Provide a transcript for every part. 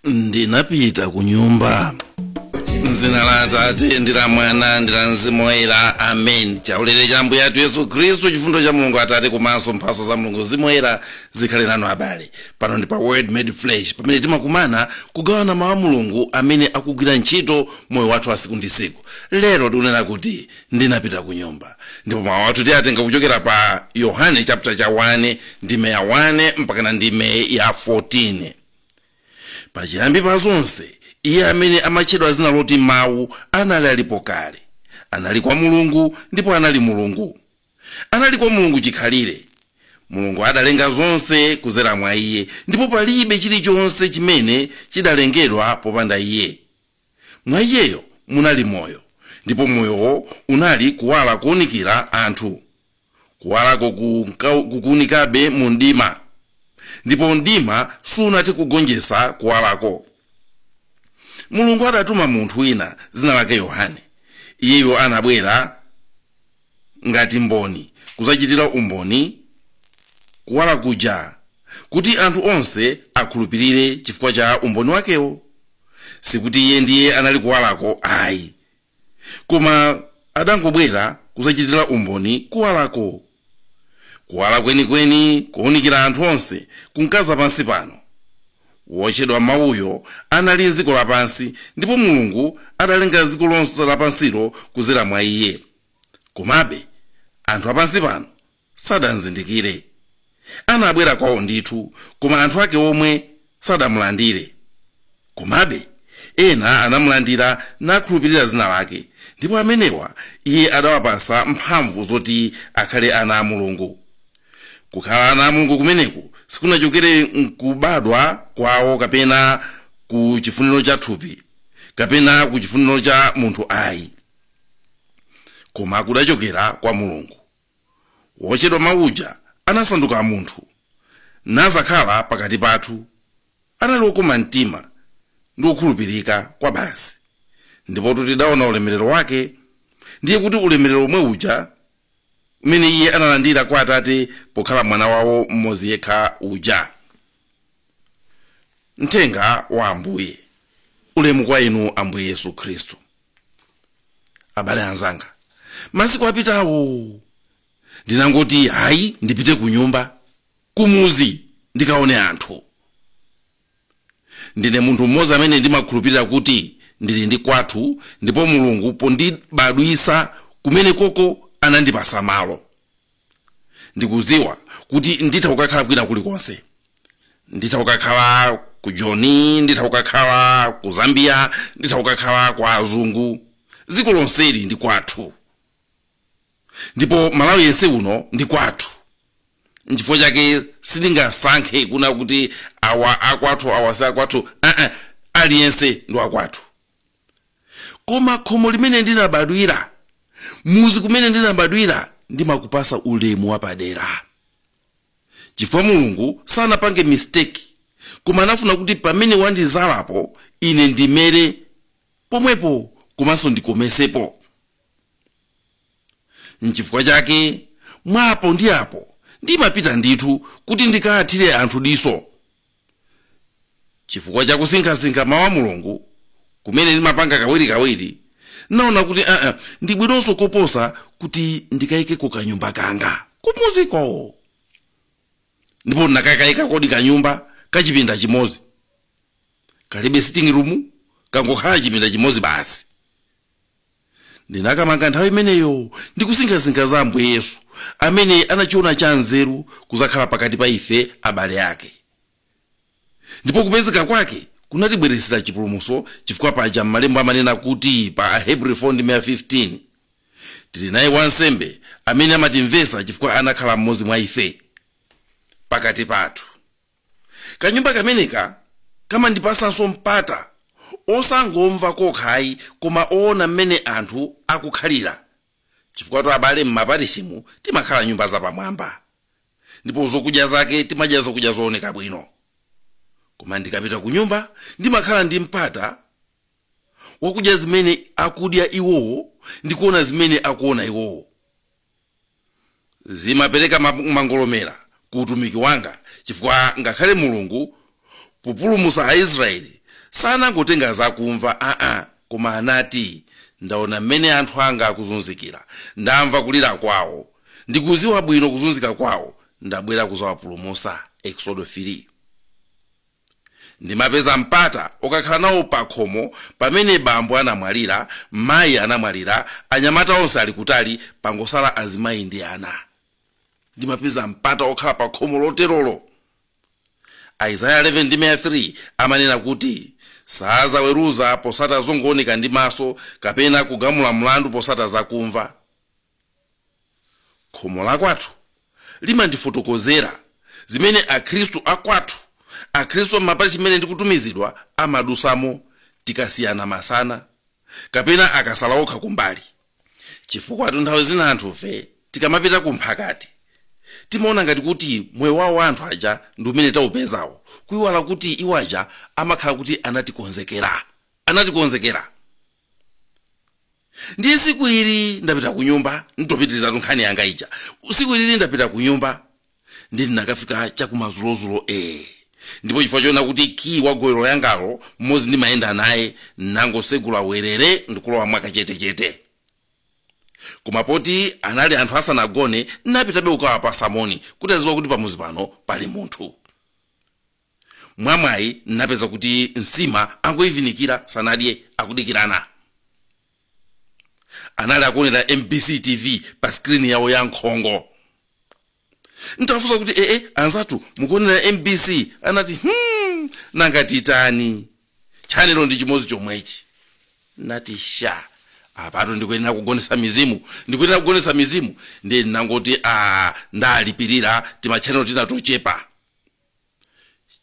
Ndinapita ku nyumba. Mzina la Atate ndi la Mwana ndi la Mzimu Woyera, amen. Chaulere cha Ambuye athu Yesu Khristu, chifundo cha Mulungu Atate komanso mphatso za Mulungu Mzimu Woyera zikhale nanu abale. Pano ndi pa Word Made Flesh, pamene timakumana kugawana mawu a Mulungu amene akugwira ntchito moyo wathu wa siku ndi siku. Lero tikunena kuti ndinapita ku nyumba, ndipo mawu athu tiyatenga kuchokera pa Yohane chapter cha 1 ndime ya 1 mpakana ndime ya 14. Pachiyambi pa zonse, iye amene amatchedwa zina loti Mawu anali alipo kale. Anali kwa Mulungu ndipo anali Mulungu. Anali kwa Mulungu chikhalire. Mulungu adalenga zonse kuzera mwa iye, ndipo palibe chilichonse chimene chidalengedwa popanda iye. Mwa iyeyo munali moyo, ndipo moyowo unali kuwala kuwunikira anthu. Kuwalako kukuwunikabe mu mdima, ndipo mdima sunathe kugonjetsa kuwalako. Mulungu adatuma munthu wina zina lake Yohane. Iyeyo anabwera ngati mboni kuzachitira umboni kuwala kuja, kuti anthu onse akhulupirire chifukwa cha umboni wakewo. Sikuti iye ndiye anali kuwalako ayi, koma adangobwera kuzachitira umboni kuwalako. Kuwala kwenikweni kuwunikira anthu onse kunkaza pansi pano. Wotchedwa Mawuyo anali m'dziko lapansi, ndipo Mulungu adalenga dziko lonse lapansilo kuzera mwa iye. Komabe anthu apansi pano sadamzindikire. Anabwera kwawo ndithu, koma anthu ake omwe sadamulandire. Komabe ena anamulandira nakhulupirira zina lake, ndipo amenewa iye adawapasa mphamvu zoti akhale ana a Mulungu. Kukhala ana a Mulungu kumeneku sikunachokere nkubadwa kwawo kapena ku chifuniro cha thupi kapena ku chifuniro cha munthu ayi, koma kudachokera kwa Mulungu. Wotchedwa Mawuja anasanduka munthu nazakhala pakati pathu. Anali wokoma mtima ndi wokhulupirika kwa basi, ndipo tidaona ulemerero wake, ndiye kuti ulemerero omwe uja umene iye analandira kwa Atate pokhala mwana wawo mmodzi yekha uja. Mthenga wa Ambuye. Ulemu kwa inu Ambuye Yesu Khristu. Abale anzanga, masiku apitawo ndinangoti hayi, ndipite ku nyumba kumuzi ndikaone anthu. Ndine munthu mmodzi amene ndimakhulupirira kuti ndili ndi kwathu, ndipo Mulungu pondibadwisa kumene koko anandipasa malo. Ndikuziwa kuti nditha kukakhala kwina kulikonse. Nditha kukakhala ku Joni, nditha kukakhala ku Zambia, nditha kukakhala kwa azungu. Dziko lonseli ndi kwathu, ndipo Malawi yense uno ndi kwathu. Nchifukwa chake sindingasankhe kuna kuti awa akwathu, awa si akwathu. Aliyense ndi wakwathu. Koma khomo limene ndinabadwira, muzi kumene ndinabadwira, ndimakupasa ulemu wapadera, chifukwa Mulungu sanapange mistake, koma anafuna kuti pamene wandizalapo ine ndimere pomwepo komanso ndikomesepo. Nchifukwa chake mwapo ndi apo ndimapita ndithu kuti ndikathire anthu diso. Chifukwa chakusinkhasinkha mawu a Mulungu kumene ndimapanga kawirikawiri, naona kuti ndi bwinonso koposa kuti ndikayikeko kanyumba kanga kumuziko. Ndipo ndinakakayika kodi kanyumba kachipinda chimodzi, kalibe sitting room, kangokhala chipinda chimodzi basi. Ndinakamanga nthawi imeneyo ndikusinkhasinkha za Ambuye Yesu amene anachiona cha nzeru kuzakhala pakati pa ife abale ake, ndipo kupezeka kwake kunatibweresera chipulumutso, chifukwa paja m'malembo amanena kuti pa Ahebri 4:15, tili naye wansembe amene amatimvesa chifukwa anakhala mmodzi mwa ife pakati pathu. Kanyumba kameneka kamandipasanso mpata osangomva kokhayi, koma oona mmene anthu akukhalira, chifukwa to abale m'maparishimu timakhala nyumba zapamwamba, ndipo zokudya zake timadya zokudya zooneka bwino. Koma ndikapita ku nyumba ndimakhala ndi mpata wakudya zimene akudya iwowo ndikuona zimene akuona iwowo. Zimapereka mangolomera ku utumiki wanga, chifukwa ngakhale Mulungu populumutsa Aisraeli Sanangotenga zakumva aa, koma anati, ndaona mmene anthu anga akuzunzikira, ndamva kulira kwawo, ndikuziwa bwino kuzunzika kwawo, ndabwera kuzawapulumutsa. Exodo 3. Ndimapeza mpata okakhala nawo pakhomo pamene bambo anamwalira, mayi anamwalira, anyamata onse ali kutali, pangosala azimayi ndi ana. Ndimapeza mpata okhala pakhomo loterolo. Isaiah 11 ndime 3 amanena kuti sazaweruza posata zongooneka ndi maso, kapena kugamula mlandu posata zakumva. Khomo lakwathu limandifotokozera zimene akhristu akwathu, akhristu amapali chimene ndikutumizidwa, amadusamo tikasiyana masana kapena akasala okha kumbali. Chifukwa nthawi zina anthufe tikamapita kumphakati timaona ngati kuti moyo wawo anthu aja ndi umene taupezawo, kuiwala kuti iwo aja amakhala kuti anatikonzekera, anatikonzekera. Ndiye siku ili ndapita ku nyumba, nditopitiriza nkhani yanga ija. Siku ili ndapita ku nyumba ndi ndinakafika chakumazulozulo ndipo chifukwa choona kuti kiyi wa goyero yangalo mmodzi ndimayenda naye, nangosegula werere ndikulowa mwakachetechete. Koma poti anali anthu asanagone, napitabe kukawapasa moni kuti aziwa kuti pamuzi pano pali munthu. Mwamwayi napeza kuti nsima angoyivinikira, sanadye, akudikirana. Anali akuonera MBC TV pa skrini yawo ya nkhongo. Ntafunsa kuti, ee anzathu, mukuonera MBC? Anati, nanga titani, chanelo ndi chimodzi chomwechi. Nati sha, apatu ndikuyenera kugonesa mizimu, ndikuyenera kugonesa mizimu. Ndiye ndinangoti a ndalipirira timachanelo tina tochepa.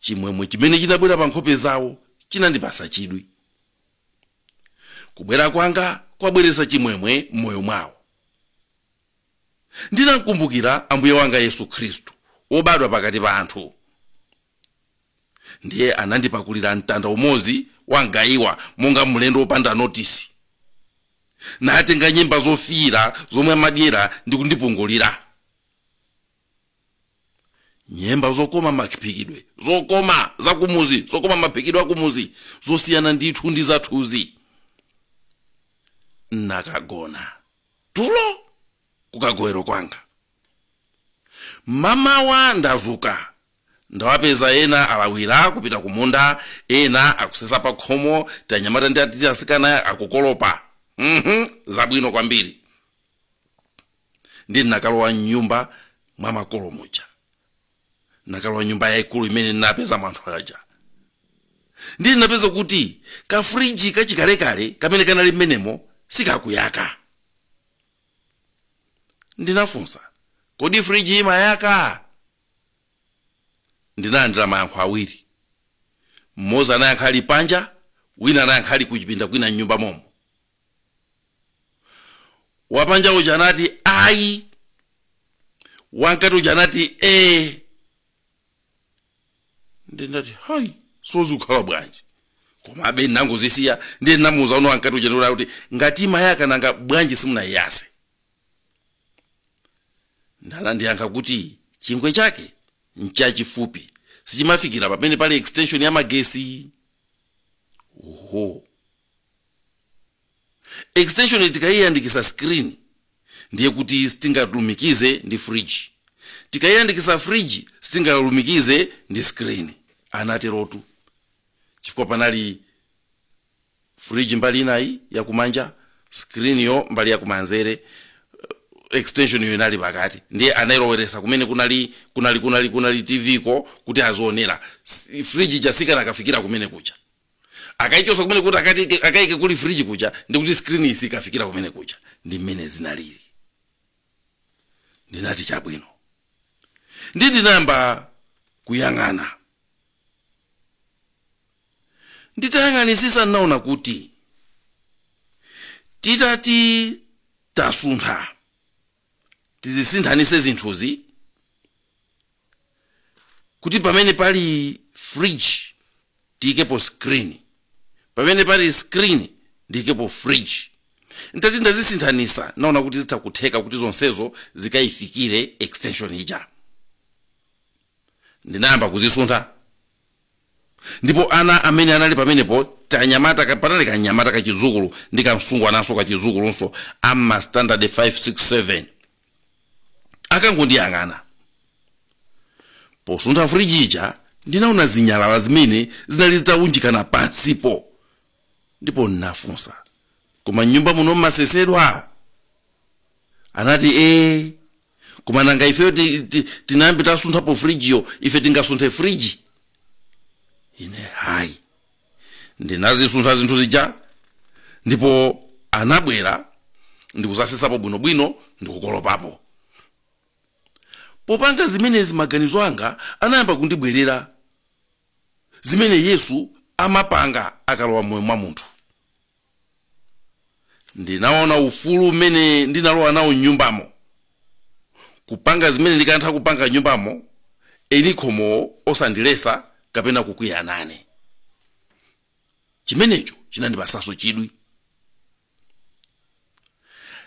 Chimwemwe chimene chinabwera pa nkhope zawo chinandipasa chidwi. Kubwera kwanga kwabweretsa chimwemwe m'moyo mwawo. Ndinamkumbukira ambuye wanga Yesu Khristu wobadwa pakati pa anthu. Ndiye anandipakulira mtanda umodzi wangayiwa monga mlendo wopanda notisi, natenga nyemba zofiira zomwe amadyera ndi kundipungulira. Nyemba zokoma maphikidwe, zokoma zakumuzi, zokoma maphikidwe akumuzi, zosiyana ndithu ndi zathuzi. Nakagona tulo kukagwero kwanga. Mamawa ndazuka, ndawapeza ena alawira kupita kumunda, ena akusesa pa khomo, tanyamata ndi atiti asikana akukolopa. Zabwino kwambiri. Ndi nakalowa mnyumba mwa makolo muja, nakalowa nyumba yayikulu imene ndinapeza anthu aja. Ndi ndinapeza kuti kafriji kachikalekale kamene kanali mmenemo sikakuyaka. Ndinafunsa, kodi friji imayaka? Ndinalandira mayankho awiri. Mmodzi anayankha ali panja, wina anayankha ali kuchipinda kwina mnyumba momo. Wapanja uja anati ayi, wankati uja anati ee. Ndinati hayi, sozikhala bwanji? Komabe ndinangozisiya. Ndiye ndinamuuza uno wankati uja ndikuti kuti ngati imayaka, nanga bwanji simunayiyase? Ndanandiyankha kuti chingwe chake nchachifupi, sichimafikira pamene pali extension ya magesi. Oho, extension tikayiyandikisa screen ndiye kuti sitingalumikize ndi fridge, tikayiyandikisa fridge sitingalumikize ndi screen. Anaterotu chifukwa panali fridge mbali inayi yakumanja, screen yo mbali yakumanzere, extension yo inali pakati. Ndiye anayiloweresa kumene kunali TV ko kuti azionera. Fridge jasikana akafikira kumene kuja, akaichosa kumene kuti akaike kuli fridge kuja, ndikuti screen isikafikira kumene kuja. Ndi mmene zinalili. Ndinati chabwino. Ndi ndinayamba kuyang'ana. Nditayang'anisisa ndinaona kuti titati tasuntha tizisinthanise zinthuzi, kuti pamene pali fridge tiyikepo screen, pamene pali screen ndiyikepo fridge. Ntati ndazisinthanisa, naona kuti zitha kutheka kuti zonsezo zikayifikire extension ija. Ndinayamba kuzisuntha. Ndipo ana amene anali pamenepo, tanyamata, panali kanyamata kachizukulu ndi kamsungwananso kachizukulunso amma standard 5 6 7, akangondiyang'ana. Posuntha friji ija, ndinaona zinyalala zimene zinali zitawunjikana pansipo, ndipo ndinafunsa, "Koma nyumba muno mmasesedwa?" Anati, "Ee, koma nanga ifeyo tinayambe tasunthapo frijiyo? Ife tingasunthe friji?" Ine hayi, ndinazisuntha zinthu zija, ndipo anabwera ndikuzasesapo bwinobwino ndikukolopapo. Popanga zimenezi, maganizo anga anayamba kundibwerera zimene Yesu amapanga akalowa moyo mwa munthu. Ndinaona ufulu umene ndinalowa nawo mnyumbamo, kupanga zimene ndikantha kupanga nyumbamo, eni khomowo osandilesa kapena kukwiya nane. Chimenecho chinandipasanso chidwi.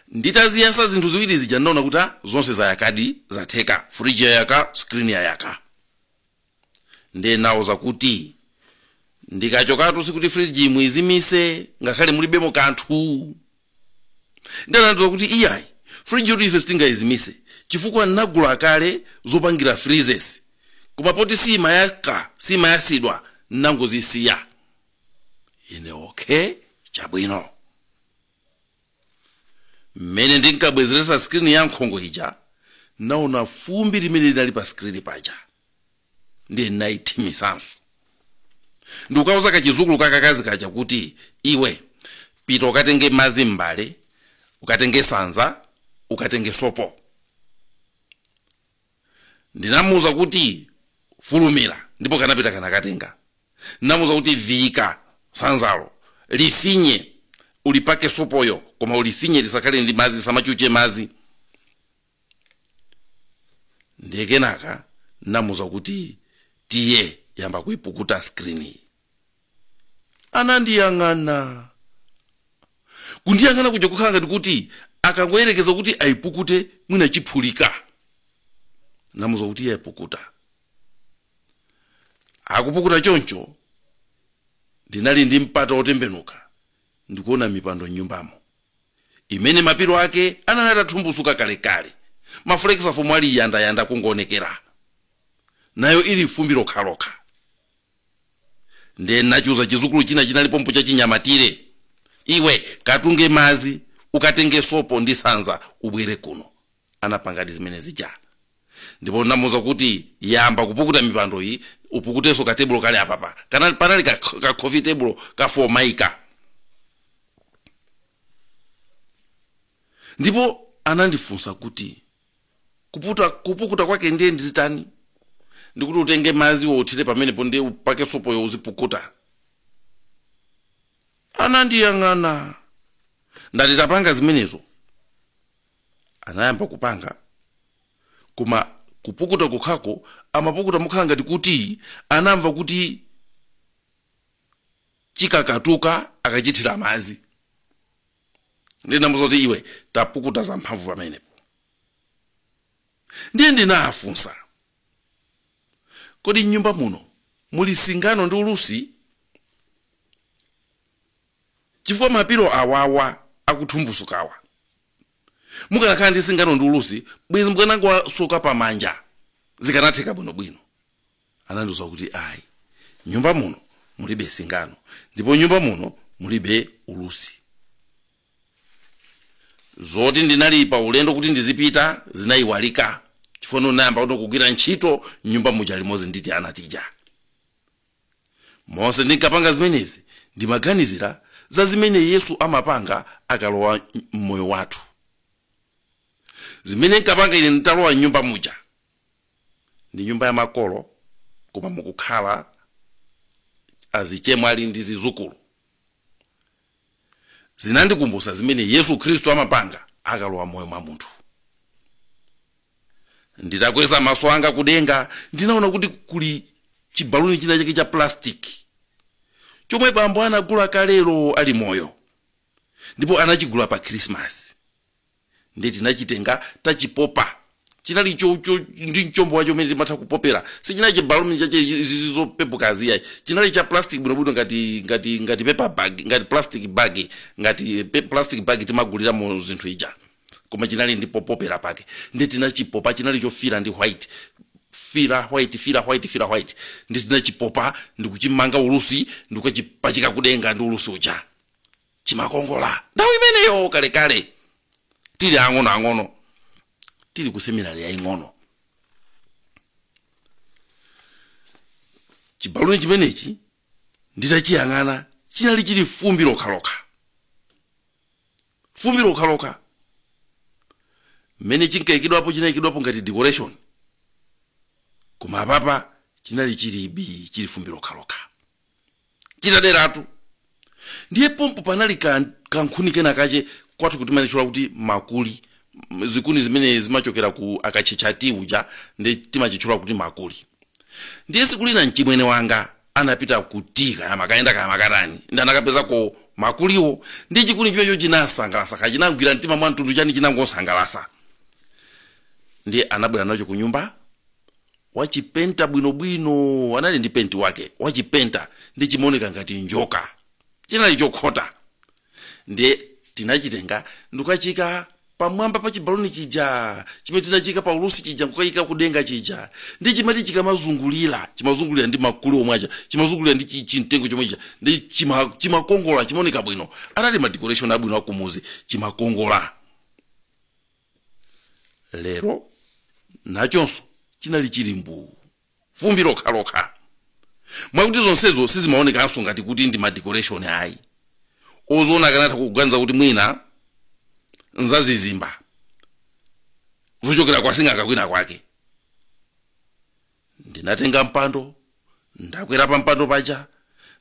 Nditaziyasa zinthu ziwiri zija, ndinaona kuti zonse zayakadi, zatheka. Friji yayaka, screen yayaka. Ndiye nawuza kuti ndikachokatu sikuti friji imwe izimise ngakhale mulibemo kanthu. Ndanandiza kuti, "Iyayi, friji yoti ife sitingayizimise chifukwa ndinagula kale zopangira freezes, koma poti simayaka, simayasidwa, ndinangozisiya." Ine, "Okay, chabwino." Mmene ndinkabwezeresa screen ya nkhongo ija, naona fumbi limene linali pa screen paja, ndiye ndinayithimisanso ndikukauza kachizukulu kakakazi kaja kuti, "Iwe, pita ukatenge madzi m'mbale, ukatenge sanza, ukatenge sopo." Ndinamuwuza kuti, "Fulumira," ndipo kanapita kanakatenga. Ndinamuwuza kuti, "Viyika sanzalo, lifinye, ulipake sopoyo, koma ulifinye, lisakhale ndi madzi, samachuche madzi." Ndiye kenaka ndinamuwuza kuti, "Tiye, yamba kuipukuta screen." Anandiyang'ana, kundiyang'ana kuja kukhala ngati kuti akangoyerekeza kuti ayipukute mwina chiphulika. Namuwuza kuti iye ayipukuta. Akupukuta choncho, ndinali ndi mpata wotembenuka ndikuona mipando m'nyumbamo imene mapilo ake anali atathumbusuka kalekale, maflexifoam ali yandayanda kungoonekera, nayo ili fumbi lokhalokha. Ndiye nachiuza chizukulu china chinalipompo chachinyamatire, "Iwe, katunge madzi, ukatenge sopo ndi sanza, ubwere kuno." Anapangadi zimene zija, ndipo ndamuwuza kuti, "Yamba kupukuta mipando iyi, upukutenso katebulo kale apapa." Kana panali ka coffee table ka formica. Ndipo anandifunsa kuti, "Kupukuta kwake ndiye ndizitani?" Ndikuti, "Utenge madzi uthire pamenepo, ndiye upake sopoyo, uzipukuta." Anandiyang'ana. Ndati, "Tapanga zimenezo." Anayamba kupanga, koma kupukuta kokhako amapukuta mokhala ngati kuti anamva kuti chikakatuka akachithira madzi. Ndinamuwuza kuti, "Iwe, tapukuta zamphamvu pamenepo." Ndiye ndinafunsa, "Kodi mnyumba muno muli singano ndi ulusi? Chifukwa mapilo awawa akuthumbusukawa, mukanakhala ndi singano ndi ulusi, bwezi mukanangowasoka pamanja, zikanatheka bwinobwino." Anandiwuza kuti ayi, nyumba muno mulibe singano ndipo nyumba muno mulibe ulusi. Zoti ndinali pa ulendo kuti ndizipita zinayiwalika, chifukwa ndinayamba kuno kugwira ntchito nyumba muja limodzi nditi anatija. Monse ndinkapanga zimenezi, ndimaganizira za zimene Yesu amapanga akalowa mmoyo wathu. Zimene nkapanga ine nditalowa mnyumba muja, ndi nyumba ya makolo koma mukukhala azichemwali ndi zizukulu, zinandikumbutsa zimene Yesu Khristu amapanga akalowa moyo mwa munthu. Nditakweza maso anga kudenga, ndinaona kuti kuli chibaluni china chake cha plastic chomwe bambo anagula kalero ali moyo, ndipo anachigula pa Krismasi. Ndiye tinachitenga, tachipopa. Chinali cho ndi mchombo wacho umene timatha kupopera. Sichinali chibaluni chache zopepukazi yayi, chinali cha plastic bwinobwino, ngati paper bag, ngati plastic bag, ngati plastic bag timagulira mu zinthu ija, koma chinali ndi popopera pake. Ndi tinachipopa, chinali chofira ndi white, fira white, fira white, fira white. Ndi tinachipopa ndikuchimanga ulusi, ndikukachipachika kudenga ndi ulusi uja. Chimakongola nthawi imeneyo, kalekale, tili ang'ono ang'ono, tili ku seminari yaying'ono. Chibaluni chimenechi nditachiyang'ana, chinali chili fumbi lokhalokha, fumbi lokhalokha. Mmene chinkayikidwapo, chinayikidwapo ngati decoration, koma apapa chinali chilibi, chili fumbi lokhalokha, chitaderatu. Ndiye pompo panali kankhuni kena kache kwathu kuti manetchula kuti makuli, zikuni zimene zimachokera ku akachechati uja, ndi timachitchula kuti makuli. Ndiye siku lina mchimwene wanga anapita kutika yamakayenda kaya makatani, ndi anakapezako makuliwo, ndi chikuni chimenecho chinasangalasa, kachinagwira mtima mwa mtundu chani, chinangosangalasa. Ndiye anabwera nacho ku nyumba, wachipenta bwinobwino, anali ndi penti wake, wachipenta ndi chimaoneka ngati njoka, chinali chokhota. Ndiye tinachitenga ndikukachika pamwamba pa chibaluni chija chimene tinachika pa ulusi chija, nkukachika kudenga chija. Ndi chimati chikamazungulira, chimazungulira ndi makulu omwe aja, chimazungulira ndi chimtengo chomwe chija, ndi chimakongola, chimaoneka bwino. Anali ma decoration abwino akumuzi, chimakongola. Lero nachonso chinali chili mbuu, fumbi lokhalokha, mwakuti zonsezo sizimaonekanso ngati kuti ndi ma decoration ayi. Ozoona akanatha kuganiza kuti mwina nzazizimba zochokera kwa sing'anga kwina kwake. Ndinatenga mpando, ndakwera pa mpando paja,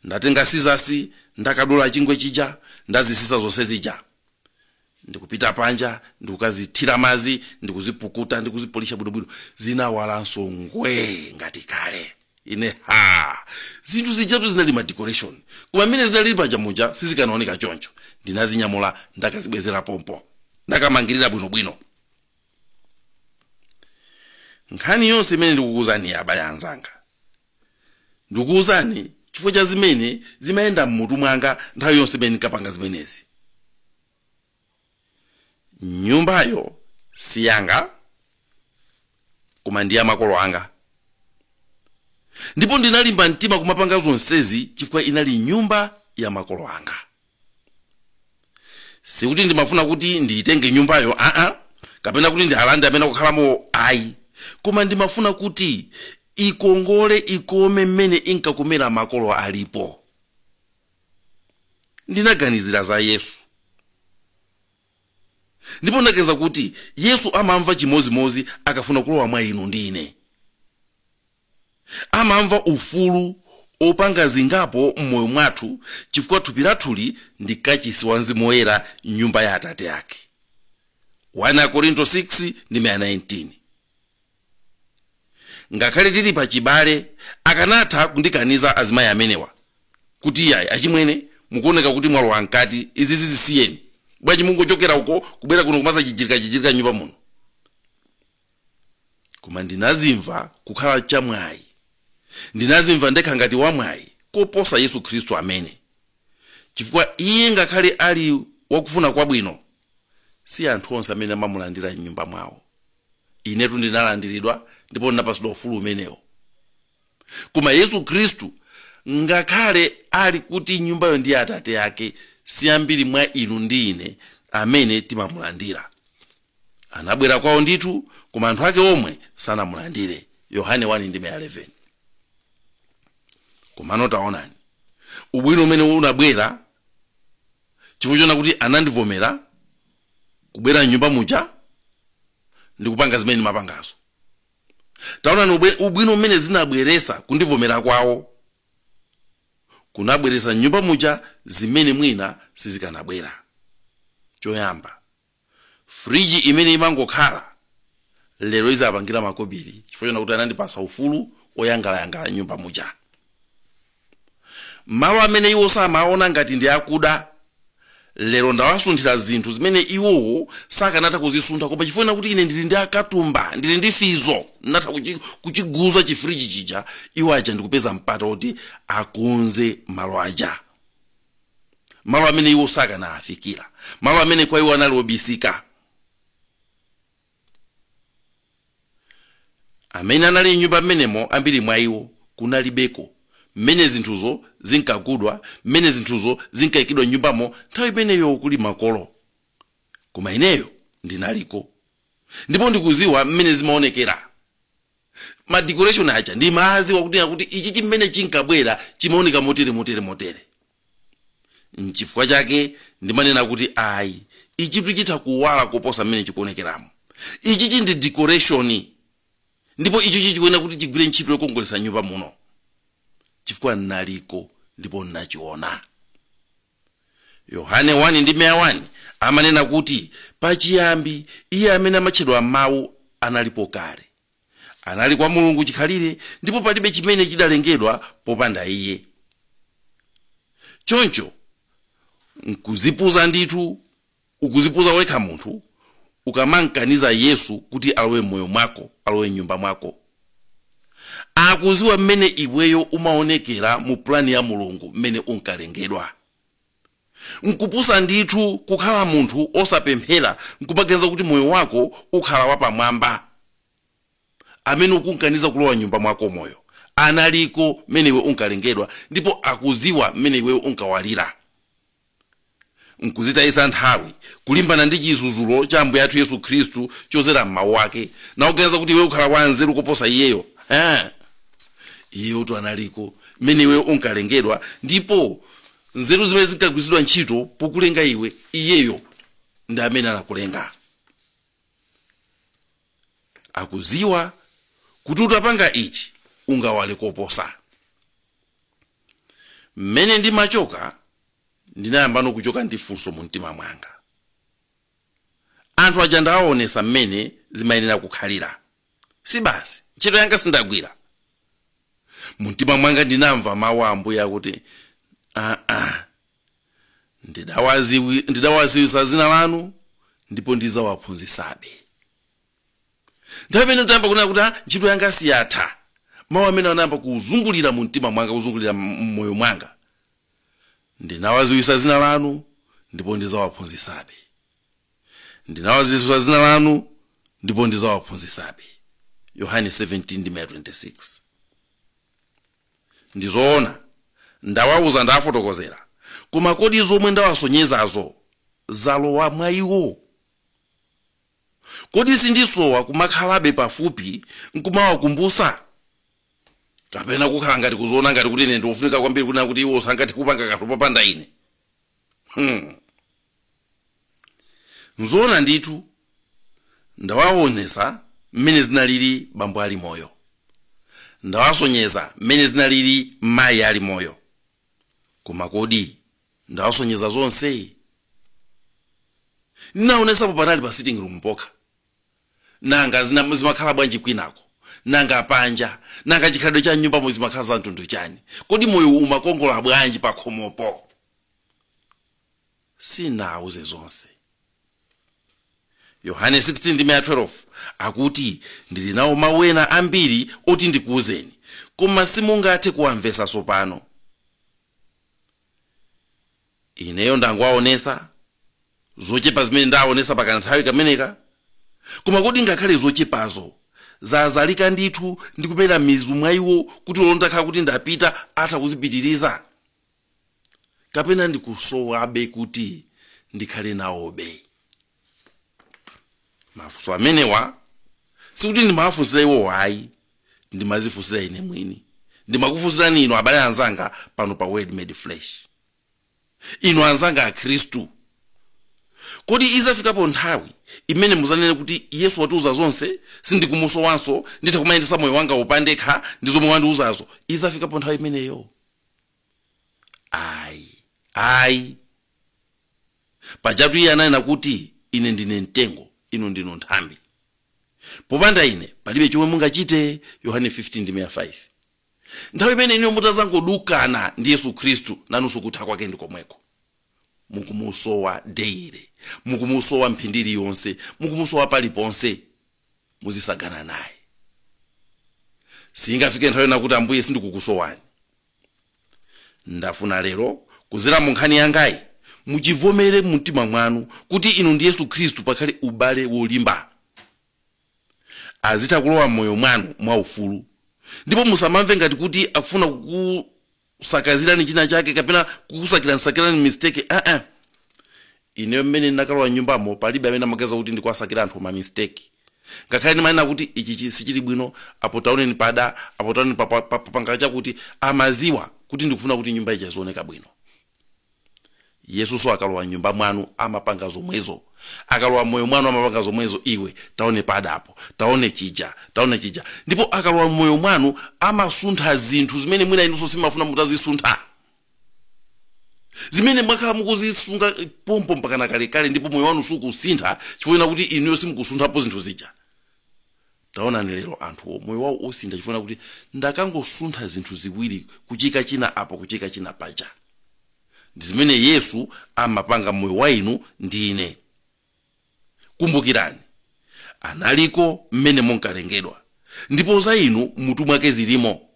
ndatenga sizasi, ndakadula chingwe chija, ndazisisa zonse zija, ndikupita panja, ndikukazithira mazi, ndikuzipukuta, ndikuzipolisha bwinobwino. Zinawalanso ngwee ngati kale. Ine ha, zinthu zijatu zinali ma decoration, koma mmene zinalili paja muja sizikanaoneka choncho. Ndinazinyamula, ndakazibwezera pompo, ndakamangirira bwinobwino. Nkhani yonse imene ndikukuwuzani, abale anzanga, ndikukuwuzani chifukwa cha zimene zimayenda mmutu mwanga nthawi yonse imene ndinkapanga zimenezi. Nyumbayo si yanga, koma ndi ya makolo anga, ndipo ndinalimba mtima kumapanga zonsezi chifukwa inali nyumba ya makolo anga. Sikuti ndimafuna kuti ndiyitenge nyumbayo, aa, kapena kuti ndialande amene akukhalamo, ayi, koma ndimafuna kuti ikongole, ikome mmene inkakomera makolo alipo. Ndinaganizira za Yesu, ndipo ndaganiza kuti Yesu amamva chimozimozi akafuna kulowa mwa inu ndi ine. Amamva ufulu opanga zingapo m'moyo mwathu, chifukwa thupi lathuli ndi kachisi wa Mzimu Woyera, nyumba ya Atate ake. 1 Korinto 6 ndi 19. Ngakhale tili pa chibale, akanatha kundikaniza azimayi amenewa kuti, "Iyayi achimwene, mukuoneka kuti mwalowa mkati, izi zizisiyeni. Bwanji mungochokera uko kubwera kuno kumasa chichirika chichirika nyumba muno?" Koma ndinazimva kukhala chamwayi, ndinazimva ndekha ngati wamwayi koposa Yesu Khristu amene, chifukwa iye ngakhale ali wakufuna kwabwino, si anthu onse amene amamulandira m'nyumba mwawo. Inetu ndinalandiridwa ndipo ndinapasidwa ufulu umenewo. Koma Yesu Khristu, ngakhale ali kuti nyumbayo ndi Atate ake, si ambiri mwa inu ndi ine amene timamulandira. Anabwera kwawo ndithu, koma anthu ake omwe sanamulandire. Yohane 1 ndi 11. Komano taonani ubwino umene unabwera chifukwa chona kuti anandivomera kubwera mnyumba muja ndikupanga zimene ndimapangazo. Taonani ubwino umene zinabweresa kundivomera kwawo. Kunabweresa mnyumba muja zimene mwina sizikanabwera. Choyamba, friji imene imangokhala lero izapangira makobiri, chifukwa chona kuti anandipasa ufulu oyangalayangala nyumba muja. Malo amene iwo samaona ngati ndi akuda, Lero ndawasunthira zinthu zimene iwowo sakanatha kuzisuntha, koma chifukwa kuti ine ndili ndi akatumba, ndili ndi fizo, natha kuchiguza chifriji chija, iwo aja ndikupeza mpata kuti akonze malo aja, malo amene iwo sakanafikira, malo amene kwa iwo anali obisika. Amene anali nyumba mmenemo, ambiri mwa iwo kunalibeko mmene zinthuzo zinkagudwa, mmene zinthuzo zinkayikidwa nyumbamo nthawi imeneyo kuli makolo. Koma ineyo ndinaliko ndipo ndikuziwa mmene zimaonekera ma decoration aja, ndimaziwa kuti ichi chimene chinkabwera chimaoneka motere motere motere. Nchifukwa chake ndimanena kuti ayi, ichitu chitha kuwala kuposa mmene chikuonekeramo. Ichichi ndi decoration, ndipo ichichi chikuyenera kuti chigwire ntchito yokongoletsa nyumba muno, chifukwa naliko ndipo nachiona. Yohane 1:1 amanena kuti pachiyambi iye amene amatchedwa mawu analipo kale, anali kwa Mulungu chikhalire, ndipo palibe chimene chidalengedwa popanda iye. Choncho nkuzipuza ndithu, ukuzipuza wekha munthu ukamankaniza Yesu kuti alowe moyo mwako, alowe nyumba mwako. Akuziwa mmene iweyo umaonekera mu plani ya Mulungu mmene unkalengedwa. Nkupusa ndithu kukhala munthu osapemphera nkumaganiza kuti moyo wako ukhala wapamwamba. Amene ukunkaniza kulowa nyumba mwako moyo analiko mmene iwe unkalengedwa, ndipo akuziwa mmene iweyo unkawalira. Nkuzitayisa nthawi kulimbana ndi chizuzulo cha Ambuye athu Yesu Khristu chozera m'mawu ake, nakuganiza kuti iwe ukhala wanzeru kuposa iyeyo. Iyeyo analiko mmene iwe unkalengedwa, ndipo nzeru zimene zinkagwiritsidwa ntchito pokulenga iwe, iyeyo ndi amene anakulenga. Akuziwa kuti utapanga ichi ungawale koposa. Mmene ndimachoka ndinayambano kuchoka ndi funso mu mtima mwanga. Anthu aja ndawaonesa mmene zimayenera kukhalira, si basi ntchito yanga sindagwira. Mu mtima mwanga ndinamva mawu a Ambuye akuti ndidawaziwisa zina lanu ndipo ndidzawaphunzitsabe. Nthawi imene ndinayamba kunena kuti ntchito yanga siyatha, mawu amene anayamba kuzungulira mu mtima mwanga, kuzungulira mmoyo mwanga, ndinawaziwisa zina lanu ndipo ndidzawaphunzitsabe, ndinawaziwisa zina lanu ndipo ndidzawaphunzitsabe. Yohane 17:26. Ndizoona ndawawuza, ndafotokozera, koma kodi zomwe ndawasonyezazo zalowa mwa iwo? Kodi sindisowa kumakhalabe pafupi nkumawakumbusa, kapena kukhala ngati kuzoona ngati kuti ine ndikufunika kwambiri kunena kuti iwo sangathe kupanga kanthu popanda ine? Nzoona ndithu ndawaonesa mmene zinalili bambo ali moyo, ndawasonyeza mmene zinalili mayi ali moyo, koma kodi ndawasonyeza zonse? Ndinaonesapo panali pa sitting room pokha, nanga zimakhala bwanji kwinako, nanga panja, nanga chikhalidwe cha nyumbamo zimakhala za mtundu chani, kodi moyo umakongola bwanji pa khomopo? Sinawuze zonse. Yohane 16:12 akuti ndili nawo mawu ena ambiri oti ndikuwuzeni, koma simungathe kuwamvetsa tsopano. Ineyo ndangowaonesa zochepa zimene ndaonesa pakanthawi kameneka, koma kodi ngakhale zochepazo zazalika ndithu ndi kumera mizu mwa iwo kuti olondakhala kuti ndapita atha kuzipitiriza? Kapena ndikusowabe kuti ndikhale nawobe? Mafunso amenewa sikuti ndimawafunsira iwo ayi, ndimazifunsira ine mwini, ndimakufunsirani inu abale anzanga pano pa Word Made Flesh, inu anzanga a Khristu. Kodi izafikapo nthawi imene muzanene kuti Yesu watiuza zonse, sindikumusowanso, nditha kumayendesa moyo wanga wopandekha ndi zomwe wandiuzazo? Izafikapo nthawi imeneyo? Ayi, ayi. Pajatu iye ananena kuti ine ndine mtengo, inu ndinu nthambi, popanda ine palibe chomwe mungachite. Yohane 15:5. Nthawi imene inu mutazangodukana ndi Yesu Khristu, nanunso kutha kwake ndi komweko. Mukumusowa daily, mukumusowa mphindi iliyonse, mukumusowa paliponse. Muzisagana naye. Singafike nthawi yona kuti Ambuye sindikukusowani. Ndafuna lero kuzera mu nkhani yangayi muchivomere mumtima mwanu kuti inu ndi Yesu Khristu pakhale ubale wolimba, azitha kulowa m'moyo mwanu mwaufulu, ndipo musamamve ngati kuti akufuna kukusakazirani china chake kapena kukusakiranisakirani mistake. Ineyo mmene ndinakalowa nyumbamo, palibe amene amaganiza kuti ndikuwasakira anthu ma mistake, ngakhale ndimanena kuti ichi sichili bwino, apo taoneni pada, apo taoneni papanga chakuti, amaziwa kuti ndikufuna kuti nyumba ija zioneka bwino. Yesuso akalowa nyumba mwanu amapanga zomwezo, akalowa moyo mwanu amapanga zomwezo. Iwe taone padapo, taone chija, taone chija. Ndipo akalowa moyo mwanu amasuntha zinthu zimene mwina inunso simafuna mutazisuntha, zimene mwakhala mukuzisunga pompo mpakana kalekale, ndipo moyo wanu sukusintha chifukwa kuti inuyo simukusunthapo zinthu zija. Taonani lero anthuwo moyo wawo usintha chifukwa kuti ndakangosuntha zinthu ziwiri, kuchika china apo, kuchika china paja. Ndi zimene Yesu amapanga moyo wa inu ndi ine. Kumbukirani, analiko mmene munkalengedwa, ndipo za inu mutu mwake zilimo.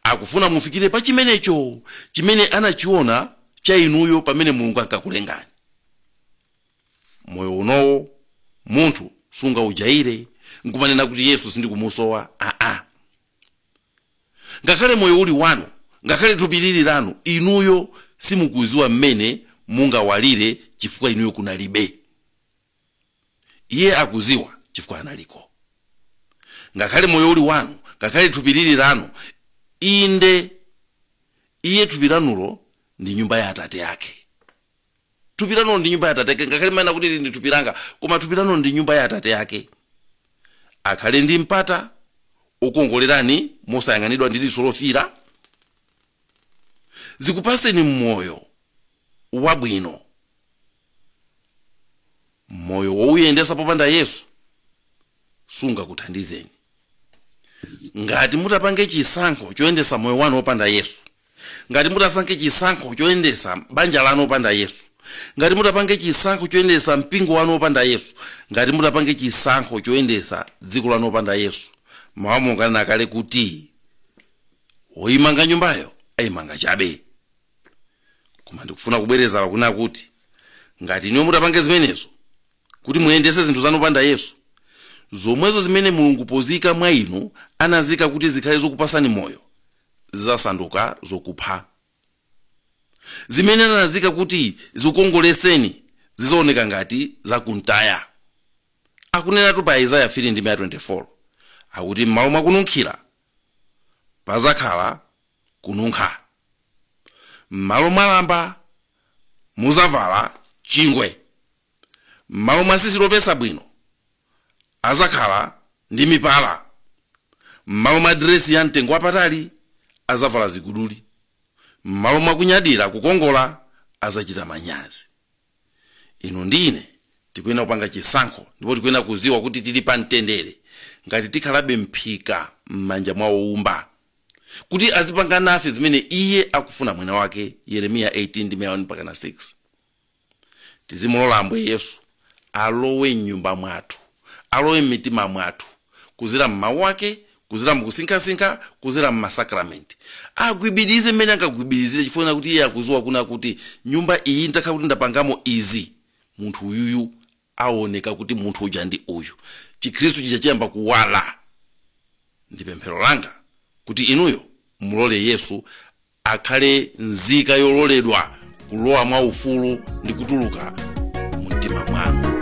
Akufuna mufikire pa chimenecho chimene anachiona cha inuyo pamene Mulungu ankakulengani. Moyo unowo munthu sungaujaire nkumanena kuti Yesu sindikumusowa. Aa, ngakhale moyo uli wanu, ngakhale thupi lili lanu, inuyo simukuziwa mmene mungawalire chifukwa inuyo kunalibe. Iye akuziwa chifukwa analiko. Ngakhale moyo uli wanu, ngakhale thupi lili lanu, inde, iye thupi lanulo ndi nyumba ya Atate ake. Thupi lanulo ndi nyumba ya Atate ake. Ngakhale manena kuti ili ndi thupi langa, koma thupi lanulo ndi nyumba ya Atate ake. Akhale ndi mpata ukongolerani mosayang'anidwa ndi diso lofira, zikupaseni moyo wabwino. Moyo wouyendesa popanda Yesu sungakuthandizeni. Ngati mutapange chisankho choyendesa moyo wanu wopanda Yesu, ngati mutasankhe chisankho choyendesa banja lanu wopanda Yesu, ngati mutapange chisankho choyendesa mpingo wanu wopanda Yesu, ngati mutapange chisankho choyendesa dziko lanu wopanda Yesu, mawu munganena kale kuti woyimanga nyumbayo ayimanga chabe. Koma ndikufuna kubwereza pakunena kuti ngati inuyo mutapange zimenezo kuti muyendese zinthu zanu wopanda Yesu, zomwezo zimene Mulungu pozika mwa inu anazika kuti zikhale zokupasani moyo zizasanduka zokupha. Zimene anazika kuti zikukongoleseni zizaoneka ngati zakuntaya. Akunenatu pa Isaya 3 ndi 24 akuti m'malo mwakununkhira pazakhala kununkha, m'malo mwalamba muzavala chingwe, m'malo mwa tsitsi lopesa bwino azakhala ndi mipala, m'malo mwa diresi ya mtengo wapatali azavala ziguduli, m'malo mwa kunyadira kukongola azachita manyazi. Inu ndi ine tikuyenera kupanga chisankho, ndipo tikuyenera kuziwa kuti tili pa mtendere ngati tikhalabe mphika m'manja mwa wowumba kuti azipanga nafe zimene iye akufuna mwina wake. Yeremiya 18 ndi 1 mpaka na 6. Tizimulola Ambuye Yesu alowe mnyumba mwathu, alowe m'mitima mwathu, kuzera m'mawu ake, kuzera mukusinkhasinkha, kuzera m'masakramenti. Agwibidize mmene angagwibidizire, chifukwa kuti iye akuziwa kuna kuti nyumba iyi ndakhala kuti ndapangamo izi, munthu uyuyu aoneka kuti munthu uja ndi uyu, Chikhristu chija chiyamba kuwala. Ndi pemphero langa kuti inuyo mulole Yesu akhale nzika yololedwa kulowa mwa ufulu ndi kutuluka mu mtima mwanu.